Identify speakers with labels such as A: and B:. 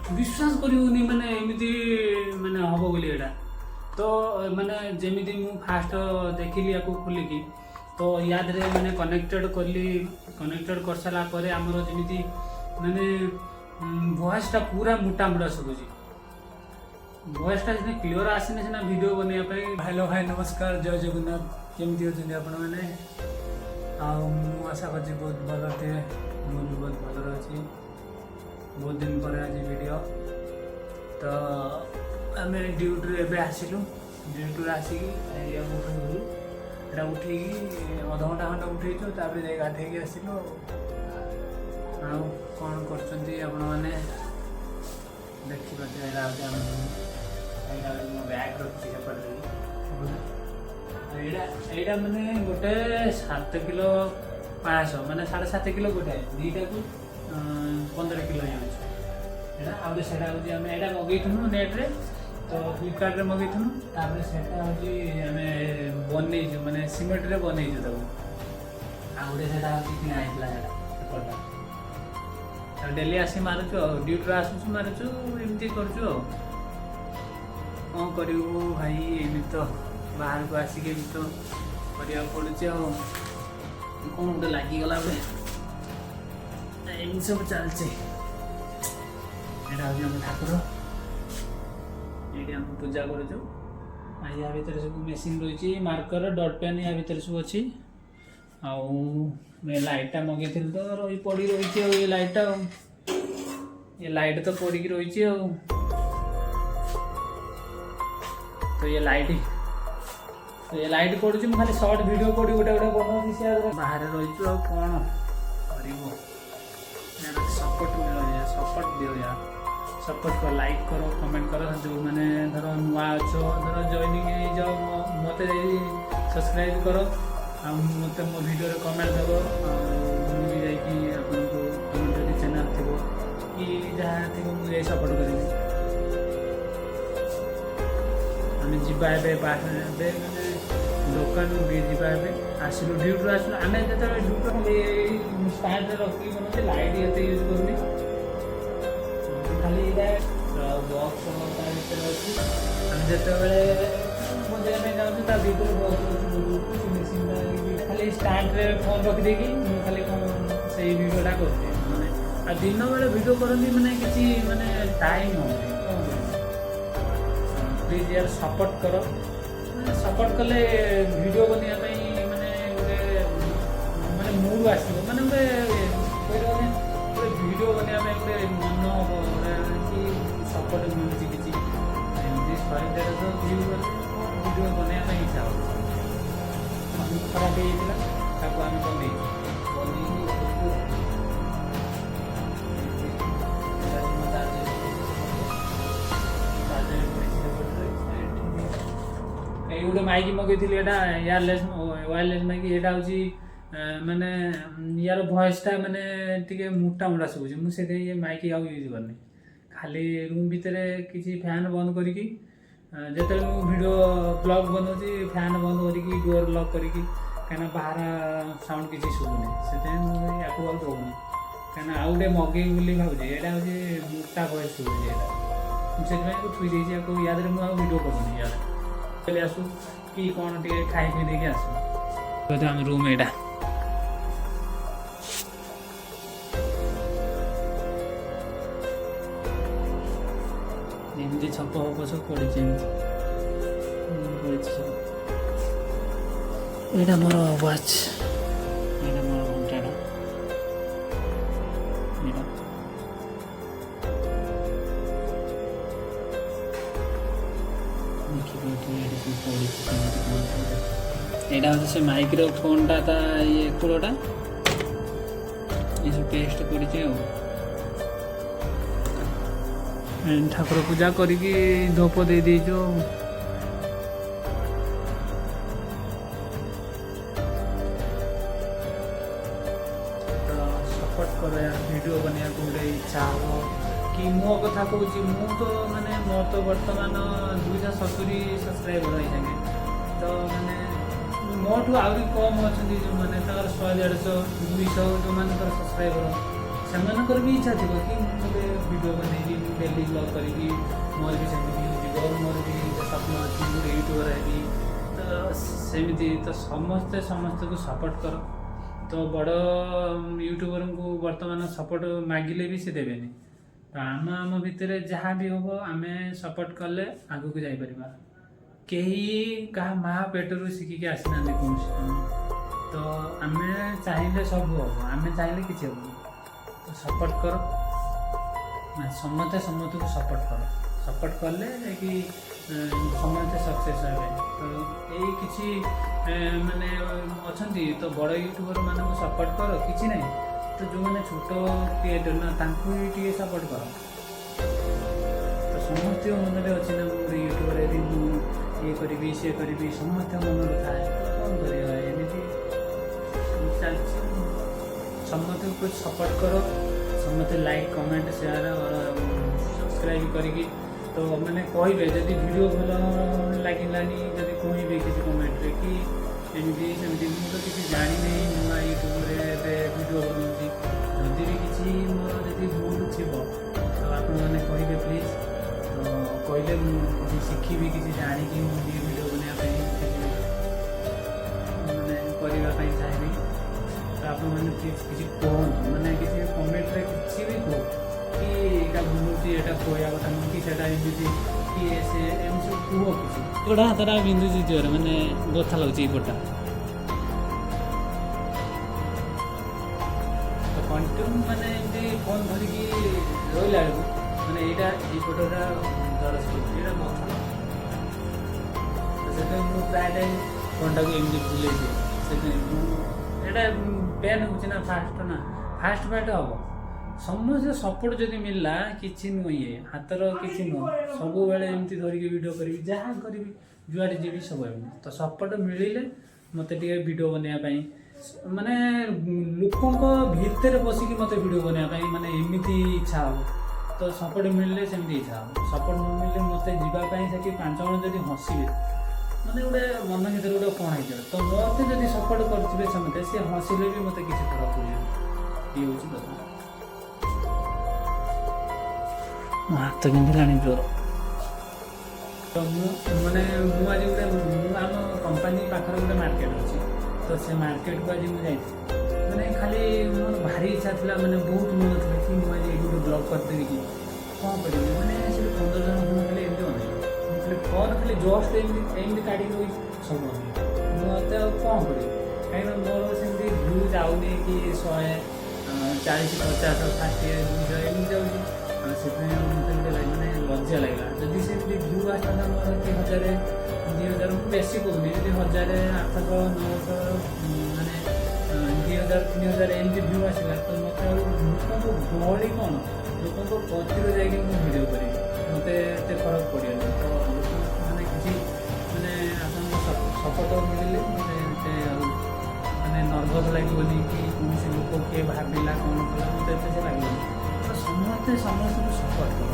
A: ବିଶ୍ୱାସ କରିବୁନି, ମାନେ ଏମିତି ମାନେ ହବ ବୋଲି ଏଇଟା ତ ମାନେ ଯେମିତି ମୁଁ ଫାଷ୍ଟ ଦେଖିଲି ୟାକୁ ଖୋଲିକି, ତ ୟା ଦେହରେ ମାନେ କନେକ୍ଟେଡ଼ କଲି। କନେକ୍ଟେଡ଼ କରିସାରିଲା ପରେ ଆମର ଯେମିତି ମାନେ ଭଏସ୍ଟା ପୁରା ମୋଟା ମୋଟା ଶୁଭୁଛି। ଭଏସ୍ଟା ସିନା କ୍ଲିଅର୍ ଆସିନେ ସିନା ଭିଡ଼ିଓ ବନେଇବା ପାଇଁ।
B: ହ୍ୟାଲୋ ଭାଇ, ନମସ୍କାର, ଜୟ ଜଗନ୍ନାଥ। କେମିତି ଅଛନ୍ତି ଆପଣମାନେ? ଆଉ ମୁଁ ଆଶା କରୁଛି ବହୁତ ଭଲରେ ଥିବେ।
A: ମୁଁ ବି ବହୁତ ଭଲରେ ଅଛି। ବହୁତ ଦିନ ପରେ ଆଜି ଭିଡ଼ିଓ। ତ ଆମେ ଡ୍ୟୁଟିରୁ ଏବେ ଆସିଲୁ। ଡ୍ୟୁଟିରୁ ଆସିକି ଏଇଆକୁ ଉଠେଇଲୁ। ଏଇଟା ଉଠେଇକି ଅଧଘଣ୍ଟା ଖଣ୍ଡେ ଉଠେଇଛୁ, ତାପରେ ଯାଇ ଗାଧେଇକି ଆସିଲୁ। ଆଉ କ'ଣ କରୁଛନ୍ତି ଆପଣମାନେ? ଦେଖିପାରୁଥିବେ, ଏଇଟା ହେଉଛି ଆମ, ଏଇଟା ହେଉଛି ମୋ ବ୍ୟାଗ୍ ରଖିଛି ସେପଟରେ। ଏଇଟା ଏଇଟା ମାନେ ଗୋଟେ 7 କିଲୋ 500, ମାନେ 7.5 କିଲୋ ଗୋଟେ, ଦୁଇଟାକୁ 15 କିଲୋ ହେଇଯାଉଛି ଏଇଟା। ଆଉ ଗୋଟେ ସେଇଟା ହେଉଛି ଆମେ ଏଇଟା ମଗେଇଥିଲୁ ନେଟ୍ରେ, ତ ଫ୍ଲିପକାର୍ଟରେ ମଗେଇଥିଲୁ। ତାପରେ ସେଇଟା ହେଉଛି ଆମେ ବନେଇଛୁ, ମାନେ ସିମେଣ୍ଟରେ ବନେଇଛୁ ତାକୁ। ଆଉ ଗୋଟେ ସେଇଟା ହେଉଛି କିଣା ହେଇଥିଲା, ସେଇଟା ସେପଟଟା। ଆଉ ଡେଲି ଆସି ମାରୁଛୁ, ଆଉ ଡ୍ୟୁଟିରୁ ଆସୁଛୁ, ମାରୁଛୁ, ଏମିତି କରୁଛୁ। ଆଉ କ'ଣ କରିବୁ ଭାଇ? ଏମିତି ତ ବାହାରକୁ ଆସିକି ଏମିତି ତ କରିବାକୁ ପଡ଼ୁଛି। ଆଉ କ'ଣ ଗୋଟେ ଲାଗିଗଲା ଗୋଟେ। ଏମିତି ସବୁ ଚାଲିଛି। ଏଇଟା ହେଉଛି ଆମ ଠାକୁର, ଏଇଠି ଆମେ ପୂଜା କରୁଛୁ। ଆଉ ୟା ଭିତରେ ସବୁ ମେସିନ୍ ରହିଛି, ମାର୍କର, ଡଟ୍ ପେନ୍ ୟା ଭିତରେ ସବୁ ଅଛି। ଆଉ ଏ ଲାଇଟ୍ଟା ମଗେଇଥିଲି ତ ରହି ପଡ଼ି ରହିଛି। ଆଉ ଏ ଲାଇଟ୍ଟା, ଆଉ ଏ ଲାଇଟ୍ ତ ପଡ଼ିକି ରହିଛି। ଆଉ ତ ଇଏ ଲାଇଟ୍, ତ ଏ ଲାଇଟ୍ ପଡ଼ୁଛି। ମୁଁ ଖାଲି ସର୍ଟ ଭିଡ଼ିଓ କୋଉଠି ଗୋଟେ ଗୋଟେ ବନଉଛି। ସେ ବାହାରେ ରହିଛୁ, ଆଉ କ'ଣ କରିବୁ? ସପୋର୍ଟ ମିଳୁନି। ସପୋର୍ଟ ଦିଅ ୟାର, ସପୋର୍ଟ କର, ଲାଇକ୍ କର, କମେଣ୍ଟ କର। ଯେଉଁମାନେ ଧର ନୂଆ ଅଛ, ଧର ଜଏନିଂ ହେଇଯାଅ, ମୋତେ ସବସ୍କ୍ରାଇବ୍ କର ଆଉ ମୋତେ ମୋ ଭିଡ଼ିଓରେ କମେଣ୍ଟ ଦେବ। ଆଉ ମୁଁ ବି ଯାଇକି ଆପଣଙ୍କୁ, ତୁମର ଯଦି ଚ୍ୟାନେଲ୍ ଥିବ କି ଯାହା ଥିବ, ମୁଁ ଯାଇ ସପୋର୍ଟ କରିବି। ଆମେ ଯିବା ଏବେ ବାହାରେ, ଏବେ ମାନେ ଦୋକାନକୁ ଟିକେ ଯିବା। ଏବେ ଆସିଲୁ, ଡ୍ୟୁଟିରୁ ଆସିଲୁ। ଆମେ ଯେତେବେଳେ ଡ୍ୟୁଟି ଖାଲି ଷ୍ଟାଣ୍ଡରେ ରଖିକି ବନାଉଛି, ଲାଇଟ୍ ଏତେ ୟୁଜ୍ କରୁନି। ଖାଲି ଏଇଟା ବକ୍ସ ତା ଭିତରେ ଅଛି। ଆମେ ଯେତେବେଳେ ବଜାଇବା ପାଇଁ ଯାଉଛୁ, ତା ଭିତରେ ବକ୍ସ ଅଛି ବଜଉଛୁ। ସେ ମେସିନ୍ଟା ଖାଲି ଷ୍ଟାଣ୍ଡରେ ଫୋନ୍ ରଖିଦେଇକି ମୁଁ ଖାଲି କ'ଣ ସେଇ ଭିଡ଼ିଓଟା କରୁଛି। ମାନେ ଆଉ ଦିନ ବେଳେ ଭିଡ଼ିଓ କରନ୍ତି, ମାନେ କିଛି ମାନେ ଟାଇମ୍ ହେଉନି, କ'ଣ କରିବି? ପ୍ଲିଜ୍ ୟାର, ସପୋର୍ଟ କର। ମାନେ ସପୋର୍ଟ କଲେ ଭିଡ଼ିଓ ବନେଇବା ପାଇଁ ମାନେ ଗୋଟେ ମାନେ ମୁଡ୍ ଆସିବ, ମାନେ ଗୋଟେ କହିଲେ ମାନେ ଗୋଟେ ଭିଡ଼ିଓ ବନେଇବା ପାଇଁ ଗୋଟେ ମନ ହବ ଗୋଟେ କି ସପୋର୍ଟ ମିଳୁଛି କିଛି। ଏମିତି 100-150 ଭିଉ ଗଲେ ଭିଡ଼ିଓ ବନେଇବା ପାଇଁ ଇଚ୍ଛା ହେବ। ଖରାପ ହେଇଯାଇଥିଲା, ତାକୁ ଆମେ ବନେଇଛୁ, ବନେଇକି ରଖୁଛୁ। ଏଇଟା ହେଉଛି ମୋ ଚାର୍ଜର, ଚାର୍ଜର ପଡ଼ିଛି ସେପଟରେ। ଏଇ ଗୋଟେ ମାଇକ୍ ମଗେଇଥିଲି, ଏଇଟା ଏୟାରଲେସ୍ ୱାୟାରଲେସ୍ ମାଇକ୍। ଏଇଟା ହେଉଛି ମାନେ ୟାର ଭଏସ୍ଟା ମାନେ ଟିକେ ମୋଟା ମୋଟା ଶୁଭୁଛି। ମୁଁ ସେଥିପାଇଁ ଇଏ ମାଇକ୍ ଆଉ ୟୁଜ୍ କରିନି। ଖାଲି ରୁମ୍ ଭିତରେ କିଛି ଫ୍ୟାନ୍ ବନ୍ଦ କରିକି, ଯେତେବେଳେ ମୁଁ ଭିଡ଼ିଓ ବ୍ଲଗ୍ ବନଉଛି, ଫ୍ୟାନ୍ ବନ୍ଦ କରିକି, ଡୋର୍ ଲକ୍ କରିକି, କାହିଁକିନା ବାହାର ସାଉଣ୍ଡ କିଛି ଶୁଭୁନି। ସେଥିପାଇଁ ମୁଁ ୟାକୁ ଆଉ ଦଉନି, କାହିଁକିନା ଆଉ ଗୋଟେ ମଗେଇବି ବୋଲି ଭାବୁଛି। ଏଇଟା ହେଉଛି ମୋଟା ଭଏସ୍ ଶୁଭୁଛି ଏଇଟା। ମୁଁ ସେଥିପାଇଁ ୟାକୁ ଥୋଇ ଦେଇଛି ୟାକୁ। ୟା ଦେହରେ ମୁଁ ଆଉ ଭିଡ଼ିଓ କରୁନି। ୟା ଦେହରେ ଆସୁ କି କ'ଣ ଟିକେ ଖାଇ ପିଇ ଦେଇକି ଆସୁ। ବୋଧେ ଆମ ରୁମ୍ ଏଇଟା। ଏମିତି ଛପ ଫପ ସବୁ ପଡ଼ିଛି, ଏମିତି ପଡ଼ିଛି ସବୁ। ଏଇଟା ମୋର ୱାଚ୍, ଏଇଟା ମୋର ଘଣ୍ଟାଟା ଏଇଟା। ଦେଖିପାରୁଥିବେ, ଏଇଠି ସବୁ ପଡ଼ିଛି କେମିତି କ'ଣ ସବୁ। ଏଇଟା ହେଉଛି ସେ ମାଇକ୍ର ଫୋନ୍ଟା, ତା ଇଏ କୂଳଟା, ଏସବୁ ପେଷ୍ଟ ପଡ଼ିଛି। ଆଉ ଠାକୁର ପୂଜା କରିକି ଧୂପ ଦେଇ ଦେଇଛୁ। ଆଉ ତ ସପୋର୍ଟ କର ୟାର, ଭିଡ଼ିଓ ବନେଇବାକୁ ଗୋଟେ ଇଚ୍ଛା ହବ କି। ମୋ କଥା କହୁଛି, ମୁଁ ତ ମାନେ ମୋର ତ ବର୍ତ୍ତମାନ 270 ସବସ୍କ୍ରାଇବର ହେଇସାରିଲେ। ତ ମାନେ ମୋଠୁ ଆହୁରି କମ୍ ଅଛନ୍ତି ଯେଉଁମାନେ, ତାଙ୍କର 100, 150, 200 ଯେଉଁମାନଙ୍କର ସବସ୍କ୍ରାଇବର, ସେମାନଙ୍କର ବି ଇଚ୍ଛା ଥିବ କି ମୁଁ ଗୋଟେ ଭିଡ଼ିଓ ବନେଇବି। ଡେଲି ବ୍ଲଗ୍ କରିବି, ମୋର ବି ସେମିତି ଭିଉ ଯିବ, ମୋର ବି ସ୍ୱପ୍ନ ଅଛି, ମୁଁ ଗୋଟେ ୟୁଟ୍ୟୁବର ହେବି। ତ ସେମିତି ତ ସମସ୍ତେ ସମସ୍ତଙ୍କୁ ସପୋର୍ଟ କର। ତ ବଡ଼ ୟୁଟ୍ୟୁବରଙ୍କୁ ବର୍ତ୍ତମାନ ସପୋର୍ଟ ମାଗିଲେ ବି ସେ ଦେବେନି। ତ ଆମ ଆମ ଭିତରେ ଯାହା ବି ହବ, ଆମେ ସପୋର୍ଟ କଲେ ଆଗକୁ ଯାଇପାରିବା। କେହି କାହା ମା ପେଟରୁ ଶିଖିକି ଆସିନାହାନ୍ତି କୌଣସି କାମ। ତ ଆମେ ଚାହିଁଲେ ସବୁ ହବ, ଆମେ ଚାହିଁଲେ କିଛି ହବନି। ତ ସପୋର୍ଟ କର, ମାନେ ସମସ୍ତେ ସମସ୍ତଙ୍କୁ ସପୋର୍ଟ କର। ସପୋର୍ଟ କଲେ ଯାଇକି ସମସ୍ତେ ସକ୍ସେସ୍ ହେବେ। ତ ଏଇ କିଛି ମାନେ ଅଛନ୍ତି, ତ ବଡ଼ ୟୁଟ୍ୟୁବର ମାନଙ୍କୁ ସପୋର୍ଟ କର, କିଛି ନାହିଁ। ତ ଯେଉଁମାନେ ଛୋଟ କ୍ରିଏଟର ନା, ତାଙ୍କୁ ବି ଟିକେ ସପୋର୍ଟ କର। ତ ସମସ୍ତଙ୍କ ମନରେ ଅଛି ନା, ମୁଁ ଗୋଟେ ୟୁଟ୍ୟୁବର ହେବି, ମୁଁ ଇଏ କରିବି, ସିଏ କରିବି, ସମସ୍ତଙ୍କ ମନରେ ଥାଏ। ତ କ'ଣ କରିବା, ଏମିତି ଚାଲିଛି। ସମସ୍ତଙ୍କୁ ସପୋର୍ଟ କର, ସମସ୍ତେ ଲାଇକ୍, କମେଣ୍ଟ, ସେୟାର, ସବସ୍କ୍ରାଇବ୍ କରିକି ତ ମାନେ କହିବେ। ଯଦି ଭିଡ଼ିଓ ଭଲ ଲାଗିଲାନି, ଯଦି କହିବେ କିଛି କମେଣ୍ଟରେ କି ଏମିତି ସେମିତି। ମୁଁ ତ କିଛି ଜାଣିନି, ନୂଆ ୟୁଟ୍ୟୁବରେ ଏବେ ଭିଡ଼ିଓ ବନଉଛି। ଯଦି ବି କିଛି ମୋର ଯଦି ଭୁଲ ଥିବ, ତ ଆପଣମାନେ କହିବେ ପ୍ଲିଜ୍। ତ କହିଲେ ମୁଁ କିଛି ଶିଖିବି, କିଛି ଜାଣିକି ମୁଁ ବି ଭିଡ଼ିଓ ବନେଇବା ପାଇଁ କିଛି ମାନେ କରିବା ପାଇଁ ଚାହିଁବି। ତ ଆପଣମାନେ ପ୍ଲିଜ୍ କିଛି କୁହନ୍ତୁ, ମାନେ କିଛି କମେଣ୍ଟରେ କିଛି ବି କୁହ କି ଏଇଟା ଭୁଲ ହେଉଛି, ଏଇଟା କହିବା କଥା ନୁହଁ, କି ସେଇଟା ଏମିତି କି ସେ ଏମିତି ସବୁ କୁହ କିଛି। ଗୋଡ଼ ହାତଟା ବିନ୍ଧୁଛି ଜୋରେ, ମାନେ ବଥା ଲାଗୁଛି ଏଇ ପଟଟା। ତ କଣ୍ଟିନ୍ୟୁ ମାନେ ଏମିତି ଫୋନ୍ ଧରିକି ରହିଲା ବେଳକୁ ମାନେ ଏଇଟା ଏଇ ପଟଟା ଦରଜ କରୁଛି, ଏଇଟା ବଥା ଲାଗୁଛି। ତ ସେଥିପାଇଁ ମୁଁ ପ୍ରାୟ ଟାଇମ୍ ଫୋନ୍ଟାକୁ ଏମିତି ବୁଲେଇ ଦିଏ। ସେଥିପାଇଁ ମୁଁ ଏଇଟା ପେନ୍ ହେଉଛି ନା, ଫାଷ୍ଟ ନା ଫାଷ୍ଟ ପାର୍ଟ ହେବ। ସମସ୍ତେ ସପୋର୍ଟ ଯଦି ମିଳିଲା, କିଛି ନୁହଁ, ଇଏ ହାତର କିଛି ନୁହଁ। ସବୁବେଳେ ଏମିତି ଧରିକି ଭିଡ଼ିଓ କରିବି, ଯାହା କରିବି, ଯୁଆଡ଼େ ଯିବି, ସବୁ ଏମିତି। ତ ସପୋର୍ଟ ମିଳିଲେ ମୋତେ ଟିକେ ଭିଡ଼ିଓ ବନେଇବା ପାଇଁ, ମାନେ ଲୋକଙ୍କ ଭିତରେ ବସିକି ମୋତେ ଭିଡ଼ିଓ ବନେଇବା ପାଇଁ ମାନେ ଏମିତି ଇଚ୍ଛା ହେବ। ତ ସପୋର୍ଟ ମିଳିଲେ ସେମିତି ଇଚ୍ଛା ହେବ। ସପୋର୍ଟ ନ ମିଳିଲେ ମୋତେ ଯିବା ପାଇଁ ସେଠି ପାଞ୍ଚ ଜଣ ଯଦି ହସିବେ, ମାନେ ଗୋଟେ ମନ ଭିତରେ ଗୋଟେ କ'ଣ ହେଇଯିବ। ତ ମୋତେ ଯଦି ସପୋର୍ଟ କରୁଥିବେ ସମସ୍ତେ, ସିଏ ହସିଲେ ବି ମୋତେ କିଛି ଫରକ ପଡ଼ିବନି। ଇଏ ହେଉଛି କଥା। ମୋ ହାତ ବିନ୍ଧିଲାଣି ଜୋର। ତ ମୁଁ ମାନେ ମୁଁ ଆଜି ଗୋଟେ ମୁଁ ଆମ କମ୍ପାନୀ ପାଖରେ ଗୋଟେ ମାର୍କେଟ ଅଛି, ତ ସେ ମାର୍କେଟକୁ ଆଜି ମୁଁ ଯାଇଥିଲି। ମାନେ ଖାଲି ମୋର ଭାରି ଇଚ୍ଛା ଥିଲା, ମାନେ ବହୁତ ମନ ଥିଲା କି ମୁଁ ଆଜି ଏଇଠି ଗୋଟେ ବ୍ଲଗ୍ କରିଦେବି କି କ'ଣ କରିବି। ମାନେ ସେଠି 15 ଜଣ ଖଣ୍ଡେ ଖାଲି ଏମିତି ଅନେଇଲେ। ମୁଁ ଖାଲି ଫୋନ୍ ଖାଲି ଜଷ୍ଟ ଏମିତି ଏମିତି କାଢ଼ିକି ରଖିଛି, ସବୁ ଅନେଇଲେ। ମୁଁ ମୋତେ ଆଉ କ'ଣ କରିବି? କାହିଁକିନା ମୋର ସେମିତି ଭ୍ୟୁ ଯାଉନି କି 140, 50, 60, 200 ଏମିତି ଯାଉଛି। ଆଉ ସେଥିପାଇଁ ମୋତେ ଗୋଟେ ମାନେ ଲଜ୍ଜା ଲାଗିଲା। ଯଦି ସେମିତି ଭ୍ୟୁ ଆସିଥାନ୍ତା ମୋର କି 1000, 2000, ମୁଁ ବେଶୀ କହୁନି, ଯଦି 1000, 800, 900, ମାନେ 2000, 3000 ଏମିତି ଭ୍ୟୁ ଆସିଲା, ତ ମୋତେ ଆଉ ଲୋକଙ୍କ ଗହଳି କ'ଣ, ଲୋକଙ୍କ କତିରେ ଯାଇକି ମୁଁ ଭିଡ଼ିଓ କରିବି, ମୋତେ ଏତେ ଫରକ ପଡ଼ିବନି। ତ ଲୋକ ମାନେ କିଛି ମାନେ ଆପଣଙ୍କ ସପୋର୍ଟ ମିଳିଲେ ମୋତେ ଏତେ ଆଉ ମାନେ ନର୍ଭସ୍ ଲାଗିବନି କି କୌଣସି ଲୋକ କିଏ ଭାବିଲା, କ'ଣ କଲା, ମୋତେ ଏତେ ସେ ଲାଗିବନି। ତ ସମସ୍ତେ ସମସ୍ତଙ୍କୁ ସପୋର୍ଟ କର।